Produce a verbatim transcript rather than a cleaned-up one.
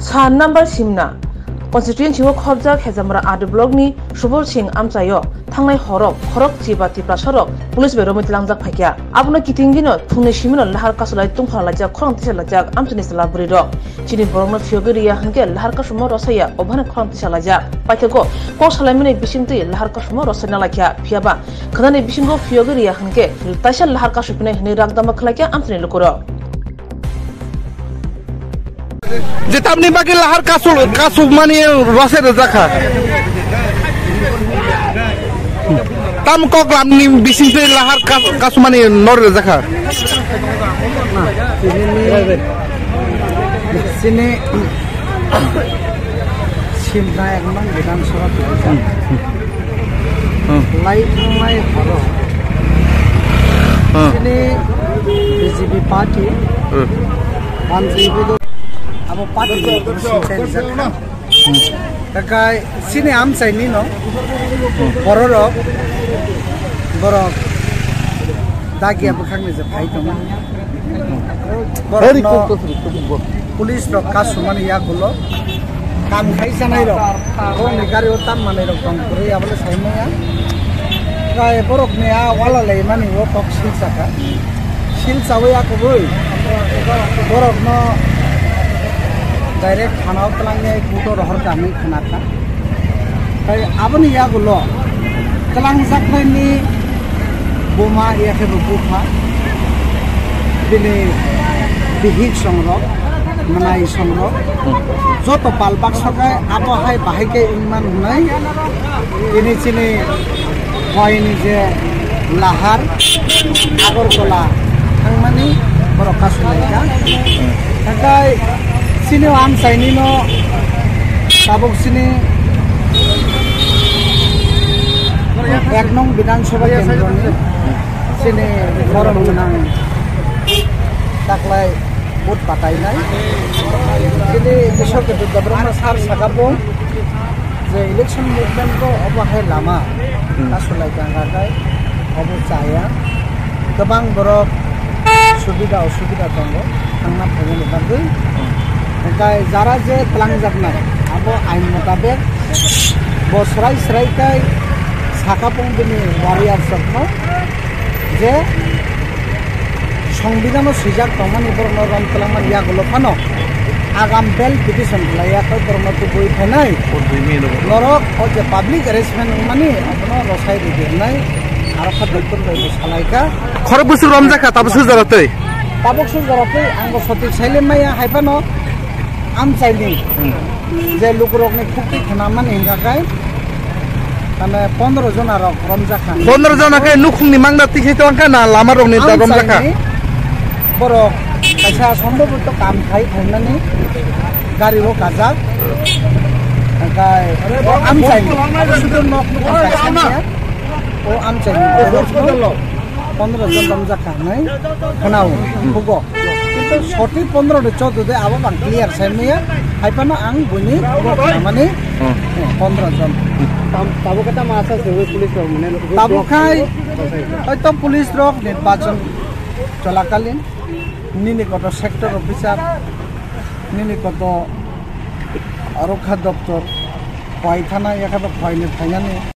Sa number simna constituency o khobjak Hejamra R D block ni Subol Singh amchaio thangnai horok khorok chiba Tiprasa rok police bai romwi tlangjak phaikha. Abono kitingino thungnwi simino lahar kasulai tungphana laijak khorang tisa laijak amchaini chwla bwrwi rok. Chini borokno phiyogwi riya hwnkhe lahar kasuma rosaya obhani khorang tisa laijak. Paithago kok salaimani bisingtwi lahar kasuma rosai nalaikha. Phiyaba khwnani bisingo phiyogwi riya hwnkhe taisa lahar kasupinai hwnwi rakdama khwlaikha amchaini lukurok. Je tamni bagwi lahar kasu-, kasumani rosai rwjakha. Tam kok lamni bisingtwi lahar kas-, kasumani nor rwjakha. Sini Simna ek nong Bidhan Sabha. Hmm. Lai thangmai horo. Hmm. Sini B J P party. Hmm. Manjui bodo. Abo party ni sing sen jakha. Hmm. Takai sini amchai ni no. Hmm. Bororok. Borok. Dagia bwkhakni je phai tongma. Borokno police rok kasumani yagulo kam khai sanai rok, borokni gari o tam manai rok tong kwrwi, abole sai maya. Kai borokni a wala lai mani o kok sil saka, sil chawi akubui borokno direct thana o twlangnai kuto rohor kami khna kha. Tei aboni yagulo twlangjaknaini buma, yakhe bo bupha, bini bihik songrok, mwnai songrok, joto pal baksa khe abo hai bahai khe wngman hwnwi tini chini Boini je lahar Agartala thangmani borok kasulaikha. Hakai chini o amchaini no tabuk chini ek nong Bidhan Sabha kendroni chini borom gwnang taklai vote patainai. Chini Kishore Debbarma sir sakha bo je election movement ko obo hai lama kasulai tangkha khai obo chaya. Kwbang borok subida osubida tongo thangna phaimani bagwi. Hwnkhe jara je twlangjaknai abo ain motabek bo swrai swrai khai sakha pung bini warriors rokno je Songbidhano swijak tongmani borokno rom twlangmani yagulo phano agam bail petition khlaiya khe borokno tubui phainai. Norok o je public arrangement wngmani abono rosai ridi hwnwi aro kha doctor bai bo salaikha. Khorok bwswk romjakha tabuk sujaro twi? Tabuk sujaro twi ang bo sotik saile maya hai phano amchaini. Hmm. Je lukurokni khukti khnamani hwnkha khe, mane, pondro jona rok romjakha. Pondro jona khe nukhungni mangda tikhi tongkha na lama rokni da romjakha? Amchaini borok kaisa sombhoboto kam khai phaimani gari o kajak. Hwnkhe o amchaini sudu nok nokha kaisa manya. O amchaini borok pondro jon romjakha hwnwi khwnao, hugo. Kintu soti pondro de chodo de abo bang clear sai maya. Hai phano ang buini mani, hmm, pondro jon. Tam-, tabuk khe tamo asa se ui police rok mane. Tabuk khai hoito police rok nirbachon cholakalin nini koto sector officer, nini koto rokha doptor, phai thana yakha phai ni phainani.